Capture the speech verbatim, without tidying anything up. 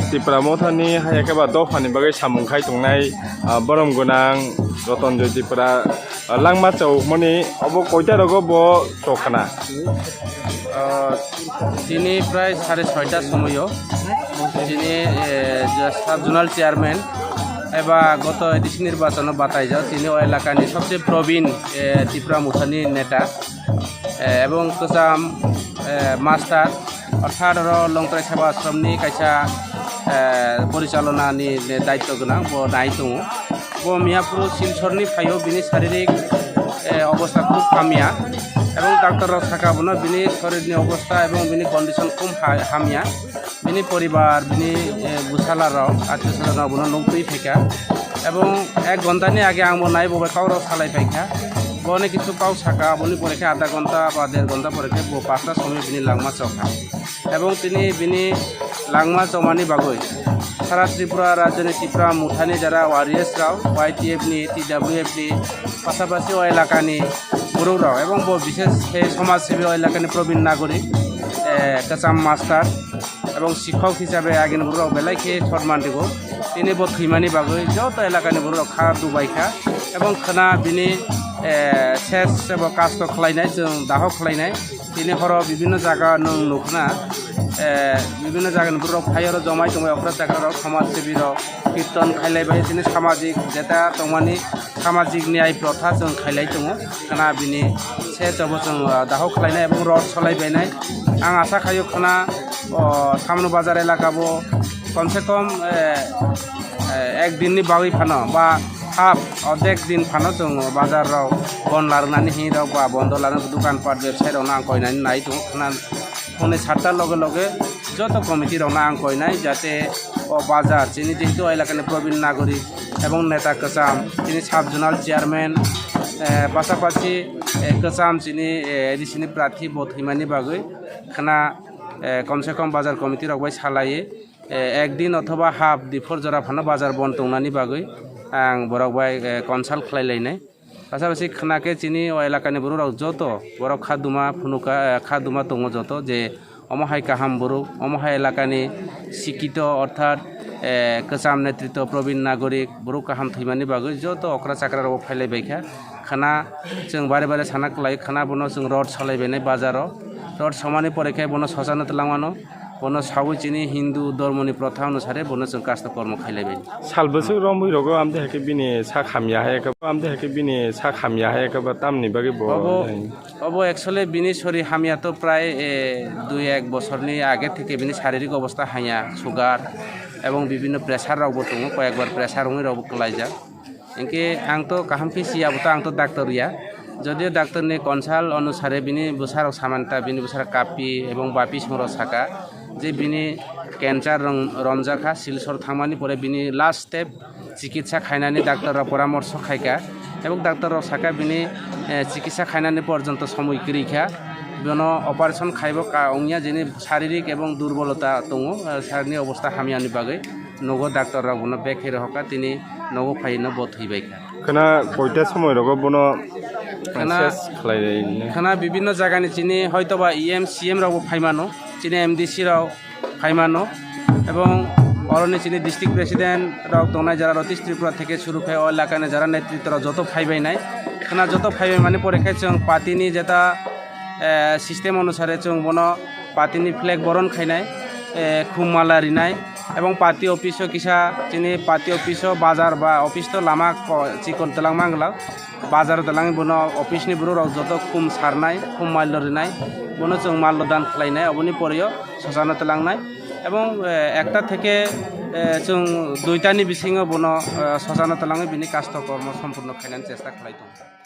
Tipra Mothani hai khe ba dophani bagwi samung khai tongnai, ah, borom gwnang Rotonjoy Tripura, ah, langma chowkmani obo koita rogo bo chokna. Ah, tini prai sare soita somoio tini, eh, je sub zonal chairman eba goto A D C nirbachono bataijak tini o elakani sobse probin, eh, Tipra Mothani neta, eh, ebong kwcham, eh, master, orthat oro Longtrai Seva Ashramni kaisa, eh, porichalonani daityo gwnang, bo nai tongo. Bo miyaphuru Silchorni phaio, bini saririk, eh, obostha khub hamya, ebong doctor rok saka bono bini sorirni obostha ebong bini condition khub ha-, hamya. Bini poribar, bini, eh, bwsala rok, atio swjon rok bono nukgwi phaikha. Ebong ek ghonta ni age ang bo nai bo bai kok rok salai phaikha. Boni kisu kok saka, aboni pore khe adha ghonta ba der ghonta pore khe bo pasta somoi bini langma chokha. Ebong tini bini langma chomani bagwi sara Tripura rajyoni Tipra Mothani jara warriors rok, Y T F ni, T W F ni, pasapasi o elakani borok rok, ebong bo bishes khe somaj sebi o elakani probin nagorik, eh, kwcham master, ebong sikhok hisabe agini borok rok belai khe sotman rwo. Tini bo thwimani bagwi joto elakani borok rok kha dubai kha, ebong khwna bini, eh, ses se bo kasto khlainai, chwng dahok khlainai. Tini horo bibinno jaga nwng nukhna, eh, bibinno jagani borok rok phai oro jomai tongbai, okra chakra rok, somaj sebi rok, kirton khailai bai, tini samajik jeta tongmani samajik niyai protha chwng khailai tongo. Khwna bini ses obo chwng, ah, dahok khlainai ebong rot solai bainai. Ang asa khaio khwna, o, Samno Bazar elaka bo komse kom, eh, eh, ek din ni bagwi phano ba half, ordek din phano chwng bazar rok bon larwnani hinwi rok ba bondo larwna dukan pat bebsai rok no ang koinani nai tongo khwna. Hwnwi satta loge loge joto committee rokno ang koinai, jate o bazar chini jehetu o elakani probin nagorik ebong neta kwcham chini sub zonal chairman, eh, pasapasi, eh, kwcham chini, eh, A D C ni prarthi bo thwimani bagwi khwna, eh, komse kom bazar committee rok bai salaiwi, eh, ek din othoba half diphor jora phano bazar bon tongnani bagwi ang borok bai, eh, consult khlai lainai. Pasapasi khwna khe chini o elakani borok rok joto borok kha duma phunuka, eh, kha duma tongo joto je omo hai kaham borok, omo hai elakani sikito orthat, eh, kwcham netritw probin nagorik borok kaham thwimani bagwi joto okra chakra rok phailai bai kha. Khwna chwng bare bare sana kwlai khwna bono chwng rot salai bainai bazaro. Rot somani pore khe bono sochano twlangmano. Bono sawi chini Hindu dhormoni protha onusare bono chwng kasta kormo khailaibai. Sal bwswk romwi rogo amtwi hai khe bini sak hamya hai khe, amtwi hai khe bini sak hamya hai khe ba tamni bagwi bo Obo, hai? Obo actually bini sori hamya to prai, eh, dui ek bosorni age theke bini saririk obostha hamya, sugar ebong bibinno pressure rokbo tongo, koyekbar pressure wngwi rokbo kwlaijak. Hinkhe ang to kaham khe si, abo to ang to doctor ya. Jodio doctor ni consult onusare bini bwsarok samanta, bini bwsarok kapi ebong bapi songrok saka je bini cancer rong-, romjakha, Silchar thangmani pore bini last step chikitsa khainani doctor rok poramorso khaika. Ebong doctor rok saka bini, eh, chikitsa khainani porjonto somoi kwrwi kha. Bono operation khaibo ka wngya, jini saririk ebong durbolota tongo, eh, sarini obostha hamyani bagwi. Nogo doctor rok bono bag khe rohorkha, tini nogo phaino bo thwibaikha. Khwna koita somoi rogo bono Khwna, ses khlai rwi? Khwna bibinno jagani chini hoitoba E M, C M rokbo phaimano, chini M D C rok phaimano, ebong oroni chini district president rok tongnai jara Ratish Tripura theke suru khai o elakani jara netritw rok joto phaibainai. Khwna joto phaibai mani pore khe chwng party ni jeta eh, system onusare chwng bono party ni flag boron khainai, eh, khum mala rinai, ebong party office o kisa chini party office o bazar ba office to lama ko-, chikon twlang manglak, bazar o twlangwi bono office ni borok rok joto khum sarnai, khum mallo rinai, bono chwng mallo dan khlainai, oboni pore o sochano twlangnai, ebong, eh, ekta theke, eh, chwng duita ni bisingo bono, eh, sochano twlangwi bini kasto kormo sompurno khainani chesta khlai tongo.